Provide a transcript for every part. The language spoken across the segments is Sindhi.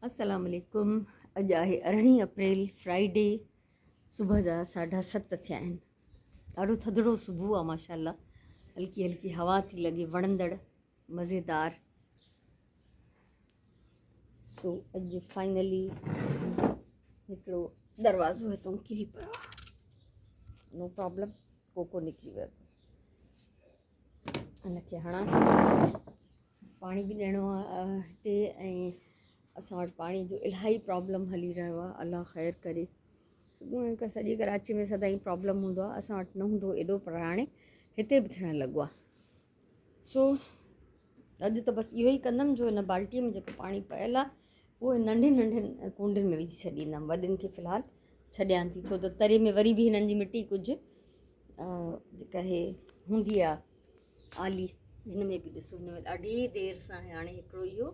السلام عليڪم اڄ آهي ارڙهين اپريل فرائيڊي صبح جا ساڍا ست ٿيا آهن ڏاڍو ٿڌڙو صبح آهي ماشاء الله هلڪي هلڪي هوا ٿي لڳي وڻندڙ مزيدار سو اڄ فائنلي هڪڙو دروازو هتو ڪري پيو آهي نو پرابلم ڪوڪو نڪري ويو اٿس ان کي هڻان پاڻي به ڏيڻو آهي هتي ۽ اسان وٽ پاڻي جو الاهي پرابلم هلي رهيو آهي الله خير ڪري صبح هڪ سڄي ڪراچي ۾ سدائين پرابلم هوندو آهي اسان وٽ نه هوندو ايڏو پر هاڻي هتي به ٿيڻ لڳو آهي سو اڄ ته بس اهو ئي ڪندم جو هن بالٽي ۾ جيڪو پاڻي پيل آهي اهو ننڍين ننڍين ڪونڊين ۾ وجهي ڇڏيندم وڏين کي في الحال ڇڏيان ٿي ڇو ته تري ۾ وري به هنن جي مٽي ڪجهه جيڪا هي هوندي آهي آلي هن ۾ به ڏسو هن ۾ ڏاڍي دير سان هاڻي هڪڙو اهو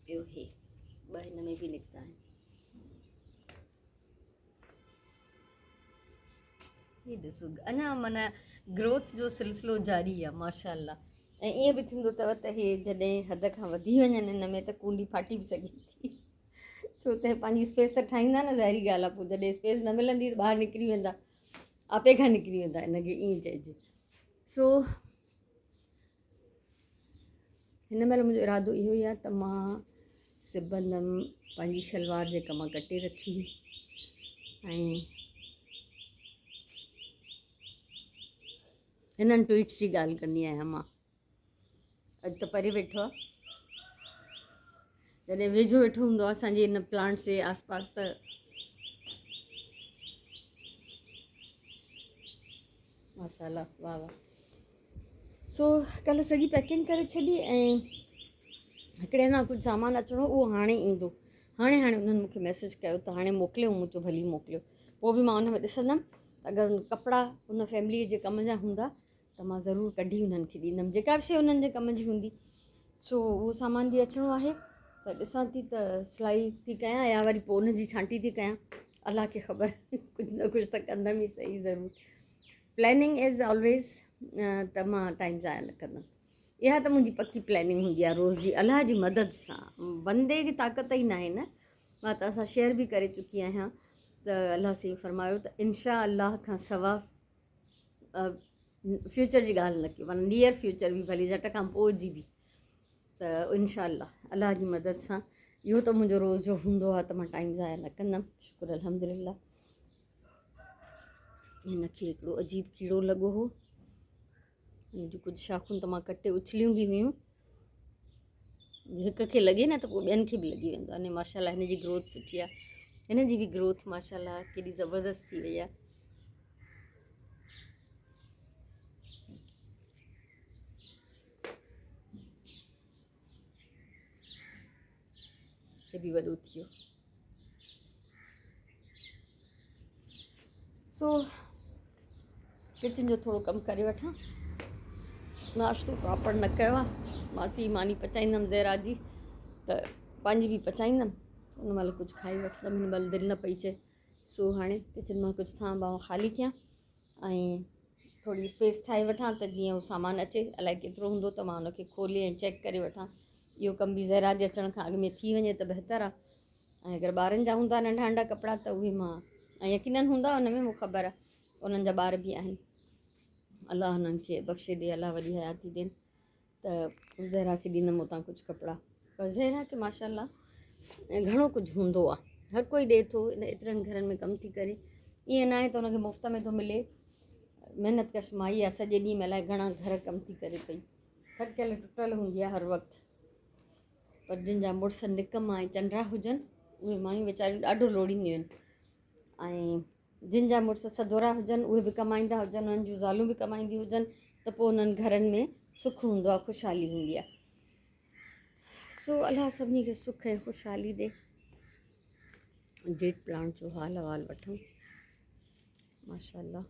ٻيو هي ٻه هن ۾ به نڪتا آهن هي ڏسو اڃا معنی گروٿ جو سلسلو جاري آهي ماشاء الله ۽ ائين به ٿيندو اٿو ته هي جڏهن حد کان وڌي وڃن هن ۾ ته ڪونڊي ڦاٽي به سگهي ٿي ڇو ته پنهنجي اسپيس ته ٺاهيندا نه ظاهري ڳالهه آهي پوء جڏهن اسپيس نه ملندي ته ٻاهر نڪري ويندا آپي کان نڪري ويندا ان کي ائين چئجي سو هن مهل منهنجو ارادو اهو ئي آهي ته مان سبندم پنهنجي شلوار جيڪا مان ڪٽي رکي ۽ هنن ٽوئيٽس جي ڳالهه ڪندي آهيان مان اڄ ته پري ويٺو آهي جڏهن ويجهو ويٺو هوندو آهي اسانجي هن پلانٽس جي آس پاس ته ماشاء الله واهه واهه سو ڪلهه سڄي پيڪنگ ڪري ڇڏي ۽ هڪڙي هنڌان ڪجهه سامان اچڻو اهو هاڻي ايندو هاڻي هاڻي انهن مونکي ميسج ڪيو ته هاڻي موڪليو مون چيو ڀلي موڪليو پوء به مان ان ۾ ڏسندم اگر ڪپڙا ان فيملي جي ڪم جا هوندا ته مان ضرور ڪڍي انهن کي ڏيندم جيڪا به شيء انهن جي ڪم جي هوندي سو اهو سامان به اچڻو آهي ته ڏسان ٿي ته سلائي ٿي ڪيان يا وري پوء ان جي ڇانٽي ٿي ڪيان الله کي خبر ڪجهه نه ڪجهه ته ڪندم ئي صحيح ضرور پلاننگ از آلويز ته مان ٽائيم ضايع نه ڪندم اها ته منهنجي پڪي پلاننگ هوندي آهي روز جي الله جي مدد سان بندي کي طاقت ئي ناهي نه مان ته اسان شيئر به ڪري چڪي آهيان ته الله سائين فرمايو ته انشاء الله کان سوا فيوچر جي ڳالهه نه ڪيو معنيٰ نيئر فيوچر به ڀلي جهٽ کان پوء جي به ته انشاء الله الله جي مدد سان اهو ته منهنجو روز جو هوندو آهي ته مان ٽائيم ضايع نه ڪندم شڪر الحمد لله هن کي هڪڙو عجيب ڪيڙو لڳو هو ان جون ڪجهه شاخون ته مان ڪٽي اڇليون به هيون هڪ کي لڳي نه ته پوء ٻين کي به لڳي ويندو آهي ماشاء الله هن جي گروٿ سٺي آهي هن جي به گروٿ ماشاء الله ڪيڏي زبردست ٿي وئي آهي هي به وڏو ٿي ويو سو ڪچن جو ٿورو ڪم ڪري وٺان ناشتو پراپر نه ڪيو آهي ماسي ماني پچائيندم زهرا جي ته پنهنجي به پچائيندم ان مهل ڪجهه کائي وٺندم هن مهل دل نه پئي چئي سو هاڻي ڪچن مان ڪجهه ٿانء ٻانء خالي ڪيان ۽ ٿوري اسپيس ٺاهي وٺان ته جيئن هو سامان اچي الائي ڪيترو هوندو ته مان ان کي کولي ۽ چيڪ ڪري وٺان اهو ڪم به زهرا جي اچڻ کان اڳ ۾ ٿي وڃي ته بهتر آهي ۽ اگر ٻارن جا هوندا ننڍا ننڍا ڪپڙا ته اهي مان ۽ يقينن هوندا ان ۾ مون خبر آهي انهن جا ٻار به آهن الله انهن کي بخشي ڏي الله وڏي حياتي ڏين ته زهرا کي ڏيندم اتان ڪجهه ڪپڙا پر زهرا کي ماشاء الله گهڻو ڪجهه هوندو آهي هر ڪوئي ڏئي ٿو ان ايترن گهرن ۾ ڪم ٿي ڪري ائين ناهي ته هن کي مفت ۾ ٿو ملي محنت ڪش مائي آهي سڄي ڏينهن ۾ الائي گهڻا گهر ڪم ٿي ڪري پئي ٿڪيل ٽٽل هوندي آهي هر وقت پر جن جا مڙس نڪما ۽ چنڊا هجن اهي مايون ويچاريون ڏاڍو لوڙينديون آهن ۽ جن جا مڙس سدورا هجن اهي به ڪمائيندا هجن انهن جون زالون به ڪمائينديون هجن ته پوء انهن گهرن ۾ سک هوندو آهي خوشحالي هوندي آهي سو الله سڀني کي سک ۽ خوشحالي ڏي جيٽ پلانٽ جو حال احوال وٺون ماشاء الله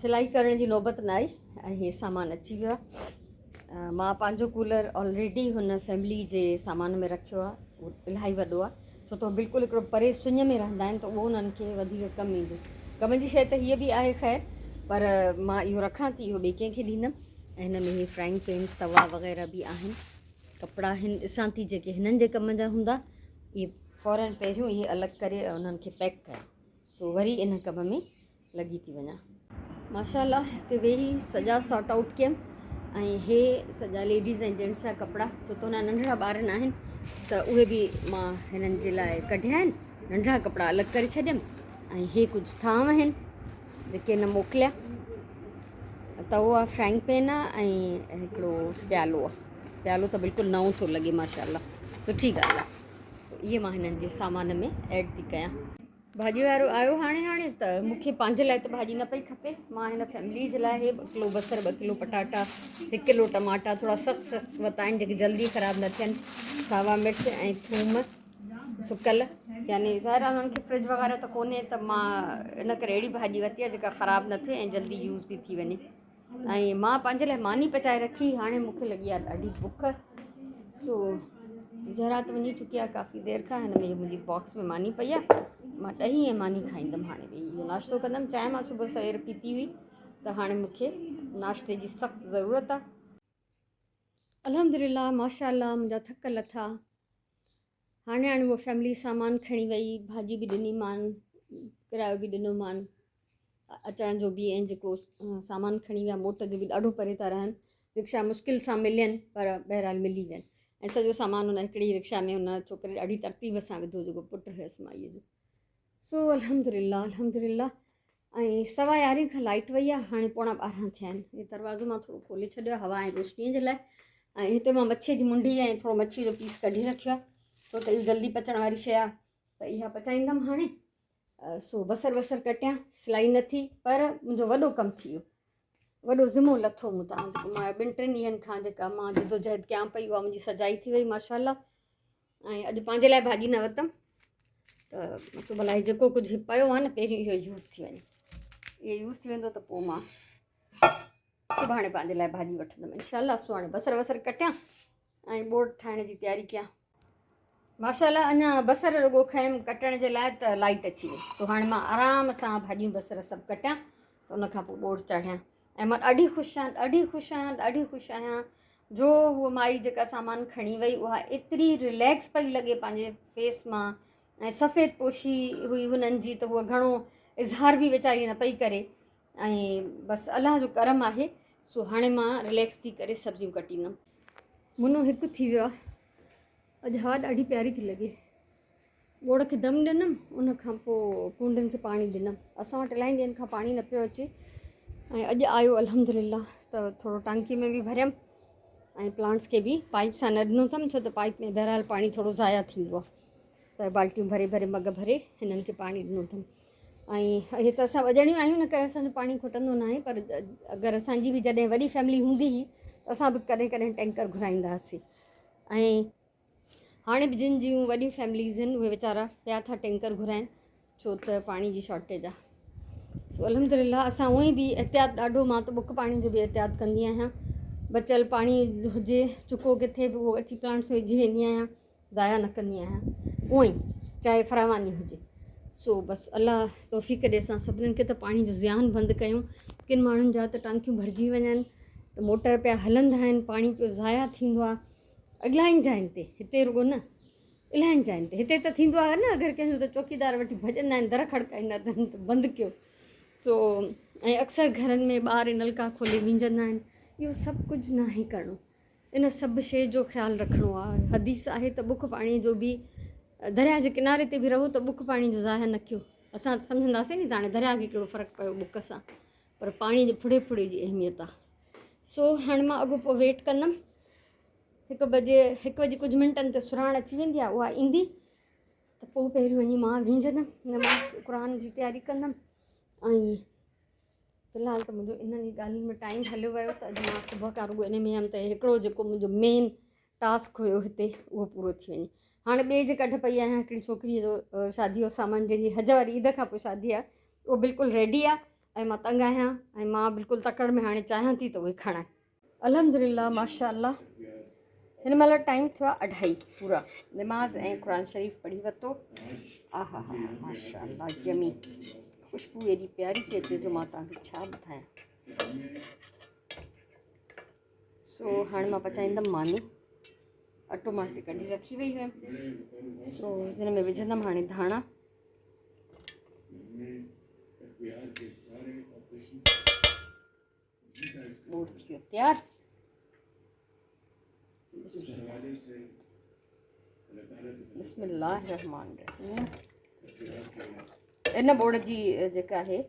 سلائي ڪرڻ جي نوبت نه آئي ۽ هي سامان اچي ويو آهي مان پنهنجو ڪولر آلريڊي هن فيملي جي سامان ۾ رکيو آهي اهو الاهي وڏو آهي ڇو ته بلڪل هڪڙو پري سڃ ۾ رهندا آهن ته اهو انهن کي وڌيڪ ڪم ايندو ڪم جي شيء ته هيء به آهي خير پر مان اهو رکان ٿي اهو ٻئي ڪنهن کي ڏيندم ۽ هن ۾ هي فرائنگ پينس توا وغيره به آهن ڪپڙا آهن ڏسان ٿي جيڪي هنن جي ڪم جا هوندا اهي فورن پهريون اهي الڳ ڪري انهن کي پيڪ ڪيان سو وري ان ڪم ۾ لڳي ٿي وڃان. ماشاء الله هتي ويهي سڄا سارٽ آئوٽ ڪيم ۽ هي سڄا ليڊيز ۽ جينٽس جا ڪپڙا ڇو ته هن ننڍڙا ٻار نه آهن ته اهي به مان هنن جي لاء ڪڍيا آهن ننڍڙا ڪپڙا الڳ ڪري ڇڏيم ۽ هي ڪجهه ٿانو آهن جيڪي هن موڪليا تئو آهي فرائنگ پين آهي ۽ هڪڙو پيالو آهي پيالو ته بلڪل نئون ٿو لڳي ماشاء الله سٺي ڳالهه آهي اهي مان هنن جي سامان ۾ ايڊ ٿي ڪيان ڀاڄي وارو آيو هاڻي هاڻي ته مون کي پنهنجي لاء ته ڀاڄي نه پئي کپي مان هن فيملي جي لاء هي ٻه ڪلو بصر ٻه ڪلو پٽاٽا هڪ ڪلو ٽماٽا ٿورا سخت سخت ورتا آهن جيڪي جلدي خراب نه ٿين ساوا مرچ ۽ ٿوم سڪل يعني ظاهر آهي انهن کي فرج وغيره ته ڪونهي ته مان ان ڪري اهڙي ڀاڄي ورتي آهي جيڪا خراب نه ٿئي ۽ جلدي يوز به ٿي وڃي ۽ مان پنهنجي لاء ماني پچائي رکي هاڻي مون کي لڳي آهي ڏاڍي بک سو زهرا ته وڃي چڪي آهي ڪافي دير کان هن ۾ منهنجي باڪس ۾ ماني پئي آهي مان ڏهي ۽ ماني کائيندم هاڻي ويهي اهو ناشتو ڪندم چانهه مان صبح سوير پيتي هئي ته هاڻي مون کي ناشتي جي سخت ضرورت آهي الحمدلله ماشاء الله منهنجا ٿڪ لٿا هاڻي هاڻي هوء فيملي سامان کڻي وئي، ڀاڄي به ڏني مان، ڪرايو به ڏنو مان، اچڻ جو به ۽ جيڪو سامان کڻي ويا موٽ جو به ڏاڍو پري ٿا رهن، رڪشا مشڪل سان ملين پر بهرحال ملي وين ۽ سڄو سامان هن هڪڙي رڪشا ۾ هن ڇوڪري ڏاڍي ترتيب سان وڌو جيڪو پٽ هيس مائيء جو سو الحمدلله الحمدلله ۽ سوا يارهين کان لائٽ وئي آهي هاڻي پوڻا 12 ٿيا آهن هي دروازو مان ٿورو کولي ڇڏيو آهي هوا ۽ روشنيء جي لاء ۽ هتي مان مڇيء جي منڍي ۽ ٿورو مڇيء جو پيس ڪڍي رکيو آهي ڇو ته اهو جلدي پچڻ واري شيء آهي ته اها پچائيندم هاڻي سو بصر وصر ڪٽيان سلائي نه ٿي پر منهنجو وڏو ڪم ٿي ويو وڏو ذمو لٿو مون تان جيڪو مان ٻن ٽن ڏينهن کان جيڪا مان جدوجهد ڪيان پئي اها منهنجي سجائي ٿي وئي ماشاء الله ۽ اڄ پنهنجي لاء ڀاڄي نه ورتم ته مطلب الائي جيڪو ڪجهه پيو آهي نه پهريون اهو يوز ٿي وڃي اهو يوز ٿي ويندو ته پوء مان سڀاڻي پنهنجي لاء ڀاڄي وٺندم انشاء الله سڀاڻي بصر وصر ڪٽيان ۽ ٻوڙ ٺاهڻ جي تياري ڪيان ماشاء الله اڃا بصر رڳو کنيم ڪٽڻ جي لاء ته لائٽ اچي وئي سو هاڻي مان آرام سان ڀاڄيون بصر سڀ ڪٽيان ته ان کان پوء ٻوڙ چاڙهيان ۽ مان ڏاڍي خوش آهيان ڏاڍي خوش آهيان ڏاڍي خوش آهيان جو هوء مائي جيڪا سامان کڻي وئي اها ايتري رليڪس پئي لڳي پنهنجي فيس مان ۽ سفيد پوشي هئي هنن جي ته هوء گهڻو اظهار به ويچاري نه پئي ڪري ۽ بس الله جو ڪرم آهي سو هاڻي مان رليڪس ٿي ڪري سبزيون ڪٽيندم. منو هڪ ٿي ويو آهي اڄ هوا ڏاڍي پياري ٿي لڳي. ٻوڙ کي دم ڏنم ان کان پوء ڪونڊن کي پاڻي ڏنم اسان وٽ الاهي ڏينهن کان پاڻي نه پيو اچي ۽ اڄ آيو الحمد لله ته ٿورو ٽانڪي ۾ به ڀريم ۽ پلانٽس کي به پائپ سان نه ڏنو اٿم ڇو ته پائپ ۾ بهرحال پاڻي ٿورو ضايع ٿيندو آهي ته بالٽيون ڀري ڀري مگ ڀري هنن کي پاڻي ڏنو اٿم ۽ هي ته اسان ٻه ڄڻيون آهيون ان ڪري اسانجو پاڻي کٽندو نه آهي پر اگر اسانجي به جڏهن وڏي فيملي هوندي هئي ته اسان به ڪڏهن ڪڏهن ٽينڪر گهرائيندا هئاسين ۽ هاڻي به جن جون وڏيون فيمليز آهن اهي ويچارا پيا ٿا ٽينڪر گهرائن ڇو ته پاڻي جي شارٽيج آهي سو الحمد لله اسان هونئن به احتياط ڏاڍو مان ته بک پاڻي جو به احتياط ڪندي آهيان بچيل پاڻي هجي چڪو ڪٿي به اهو اچي پلانٽس ۾ وجهي ويندي آهيان ضايع نه ڪندي آهيان هونئن چاهي فراواني هجي سو بس الله توفيق ڏي اسان سڀنين کي ته پاڻي جو زيان بند ڪيون ڪن ماڻهن جا ته ٽانڪيون ڀرجي وڃن ته موٽر پيا هلندا آهن پاڻي پيو ضايع ٿيندو آهي الاهين جاين تي هتي رڳو نه الاهين جاين تي هتي ته ٿيندو آهي نه اگر ڪنهن جو ته چوڪيدار وٺي ڀڄندا آهن در کڙڪائيندا اٿن ته بند ڪيو سو ۽ اڪثر گهرن ۾ ٻار نلڪا کولي وينجندا آهن اهو سڀ ڪجهه ناهي ڪرڻو ان سڀ شيء جو خيال رکڻو آهي حديث آهي ته بک پاڻي جو به درياء جي ڪناري تي به رهو ته بک پاڻي جو ضايع نه ڪيو اسان سمجهنداسين ني ته هاڻي درياء کي ڪهڙو فرق پيو بک سان پر پاڻي جي ڦڙي ڦڙي جي اهميت آهي سو هاڻي مان اڳو پوء ويٽ ڪندم هڪ بجي هڪ بجي ڪجهه منٽن تي سرهاڻ اچي ويندي آهي اها ايندي ته پوء پهريون وڃي مان وينجهندم نماز قرآن جي تياري ڪندم ۽ في الحال ته منهنجو انهن ئي ڳالهين ۾ ٽائيم هليو ويو ته اڄ مان صبح کان رڳو ان ۾ هيم ته هڪڙو جيڪو منهنجو مين ٽاسڪ هيو هتي اهو پورو ٿي وڃي هاڻي ٻئي جي ڪڍ پئي آهيان هڪڙي ڇوڪريء جو شادي جو سامان جنهن جي حج واري عيد کان پوء شادي آهي اهو بلڪل ريڊي آهي ۽ مان تنگ آهيان ۽ مان بلڪل تڪڙ ۾ هاڻي چاهيان ٿي ته اهي کڻان الحمدلله ماشاء الله هن مهل ٽائيم ٿيو آهي اڍائي پورا نماز ۽ قرآن شريف پڙهي ورتو آها ها ماشاء الله يمي خوشبو ايڏي پياري ٿي اچي جو مان توهان کي ڇا ٻڌايان. سو هاڻي مان پچائيندم ماني. اٽو مان هتي ڪڍي رکي وئي هيم، سو هن ۾ وجهندم هاڻي ڌاڻا. ٻوڙ ٿي ويو تيار. بسم الله الرحمن الرحيم. ان ٻوڙ جي جيڪا آهي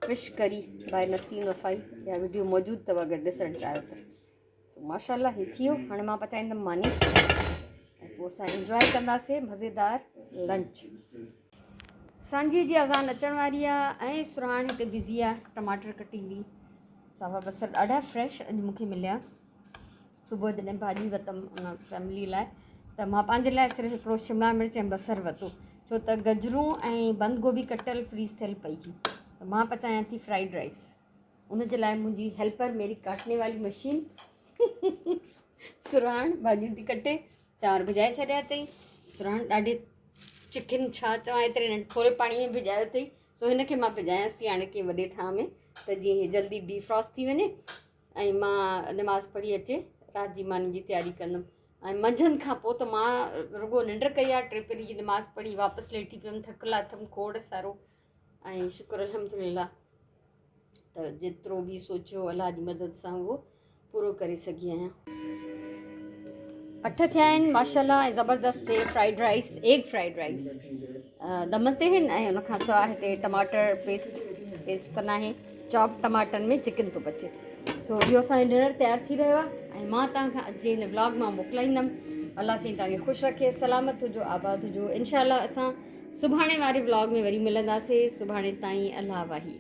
فش ڪري باء نسرين وفائي اها وڊيو موجود اٿو، اگر ڏسڻ چاهيو ته. سو ماشاء الله هي ٿي ويو. هاڻي مان پچائيندم ماني ۽ پوء اسان انجواء ڪنداسين مزيدار لنچ. سانجهيء جي اذان اچڻ واري آ ۽ سرهاڻ هتي بزي آ ٽماٽر ڪٽيندي. ساوا بصر ڏاڍا فريش اڄ مون کي مليا. صبح جڏهن ڀاڄي وتم ان فيملي لاء ته مان پنهنجي لاء صرف هڪڙو شملا مرچ ۽ بصر وتو، ڇو ته گجرون ۽ بند گوبي ڪٽيل فريز ٿيل پئي هئي. ته مان پچايان ٿي فرائيڊ رائس. ان جي لاء منهنجي هيلپر ميري ڪاٽني والي مشين سرهاڻ ڀاڄيون ٿي ڪٽي. چانور ڀڄائي ڇڏيا اٿئي سرهاڻ، ڏاڍي چڪن ڇا چوان، ايتري ننڍ ٿوري پاڻي ۾ ڀڄايو اٿئي. سو هن کي مان ڀڄايانس ٿي هاڻي ڪنهن وڏي ٿانء ۾ ته جيئن هي جلدي ڊي فراسٽ ٿي وڃي ۽ مان نماز پڙهي اچي رات جي ماني جي تياري ڪندم. ۽ منجهند کان پوء ته مان رڳو ننڊ ڪئي آهي. ٽي پهري جي نماز پڙهي واپس ليٽي پيم، ٿڪ لاٿم کوڙ سارو ۽ شڪر الحمدلله ته جيترو به سوچيو الله جي مدد سان اهو پورو ڪري سگهي آهيان. 8 ٿيا آهن ماشاءالله ۽ زبردست سي fried rice, egg fried rice دم تي آهن ۽ ان کان سواء هتي ٽماٽر پيسٽ، پيسٽ ته ناهي، چاپ ٽماٽن ۾ چڪن ٿو پچي. سو اهو اسان جو ڊنر تيار ٿي رهيو آهي ۽ مان توهان کان اڄ جي هن ولاگ مان موڪلائيندم. الله سائين توهان کي خوش رکي، سلامت هجو، آباد هجو. انشاءالله اسان سڀاڻي واري ولاگ ۾ وري ملنداسي. سڀاڻي تائين الله واهي.